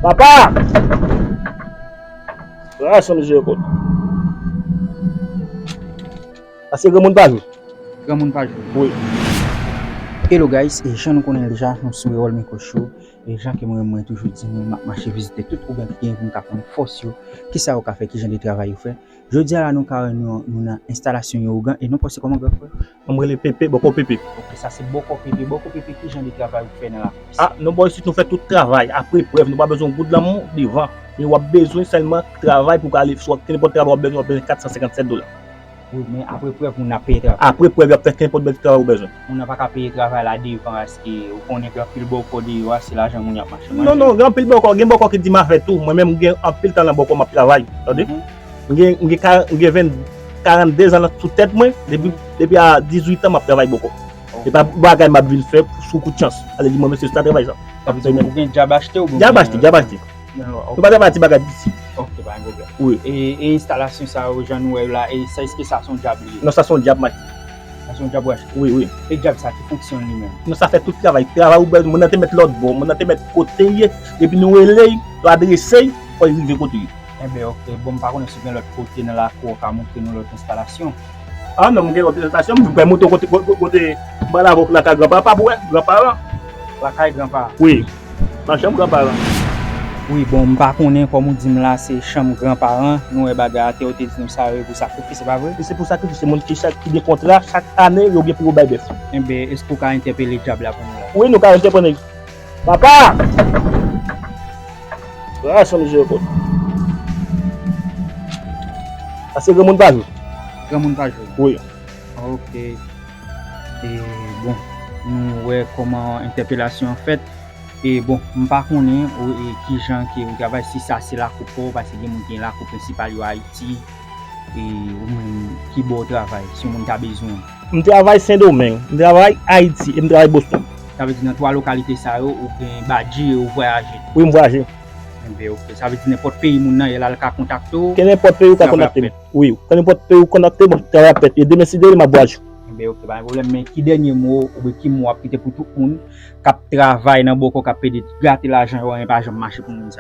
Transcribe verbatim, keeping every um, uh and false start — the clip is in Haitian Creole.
Papa! Sa se mizè kot. Paske granmoun pa jwe. Granmoun pa jwe. Wi. Hello guys, e jan nou konnen l deja, nou sou Erol Micro Show. E jan ke mwen, mwen toujou di nou, m ap mache vizite tout ougan ki genyen pou m ka konn fòs yo, kisa yo ka fè, ki jan de travay yo fè. Jodi a la, nou ka wè nou, nou nan enstalasyon yon ougan, e non pa se kòman, gran frè? Mwen rele Pepe, bòkò Pepe. Ok, sa se bòkò Pepe. Bòkò Pepe, ki jan de travay ou fè nan lakou isit? Ah, nou bò isit, nou fè tout travay, aprè prèv, nou pa bezwen goud lanmou devan. Men w ap bezwen sèlman travay pou w ka ale, swa kenenpòt travay w ap bezwen, w ap bezwen kat san senkannsèt dola. Wi, men aprè prèv, moun ap peye travay. Aprè prèv, y ap fè kenenpòt bèl travay ou bezwen. Moun nan pa ka peye travay la devan, paske ou konnen gen anpil bòkò deyò a, se lajan moun y ap mache manje. Non, non, gen anpil bòkò, gen bòkò ki di m a fè tou. Mwen menm, m gen anpil tan nan bòkò m ap travay, tande? Mhm. M gen, m gen ka-, m gen ven, karannde zan sou tèt mwen, depi, depi a dizuit an m ap travay bòkò. Ok. Se pa bagay m ap vin fè sou kout chans. Sa vle di mwen, mesye, se ta travay sa. Sa vle di ou gen djab achte oubyen? Djab achte, djab achte. Non, ok. Nou pa travay ti bagay piti. Ok, pa gen pwoblèm. Wi. E, e enstalasyon sa yo, jan nou wè yo la, e sa, èske sa se yon djab li ye? Non, sa se yon djab, mèt. Sa se yon djab ou achte? Wi, wi. E djab sa, ki fonksyon li menm? Non, sa fè tout travay. Travay ou bezwen, moun nan te mèt lòt bò, moun nan te mèt kote l ye, epi nou rele l, nou adrese l, fò l rive kote l ye. Enben, ok. Bon, m pa konnen si w gen lòt kote nan lakou w ka montre nou lòt enstalasyon. Ah non, m gen lòt enstalasyon, m pral montre w kote, kote, kote, m pral avè w lakay granpapa pou wè, granparan. Lakay granparan? Wi. Nan chanm granparan. Wi, bon, m pa konnen, kòm ou di m la, se chanm granparan. Nou wè bagay atè, ou te di nou sa yo pou sakrifis, se pa vre? Wi, se pou sakrifis, se moun ki chak, ki gen kontra, chak ane, yo gen pou yo bay bèf. Enben, èske w ka entèpele djab la pou nou la? Wi, nou ka entèpele. Papa! Ah, sa mizè kot. Paske granmoun pa jwe. Granmoun pa jwe? Wi. Ok. E, bon, nou wè kòman entèpelasyon an fèt. E, bon, m pa konnen, ou, e, ki jan ke ou travay, si sa se lakou pa w, paske gen moun ki gen lakou prensipal yo Ayiti. E, ou menm, ki bò w travay, si yon moun ta bezwen w? M travay Sendomeng, m travay Ayiti, e m travay Boston. Sa vle di nan twa lokalite sa yo, ou gen badji e ou vwayaje? Wi, m vwayaje. Enben, ok. Sa vle di nenpòt peyi moun nan ye la, l ka kontakte w? Kenenpòt peyi ou ka kontakte m. Wi, kenenpòt peyi ou kontakte m, travay ap fèt. E demen si Dye vle, m ap vwayaje. Enben, ok, pa gen pwoblèm. Men ki dènye mo, oubyen ki mo w ap kite pou tout moun k ap travay nan bòkò, k ap pede gate lajan yo, anyen pa janm mache pou moun sa yo?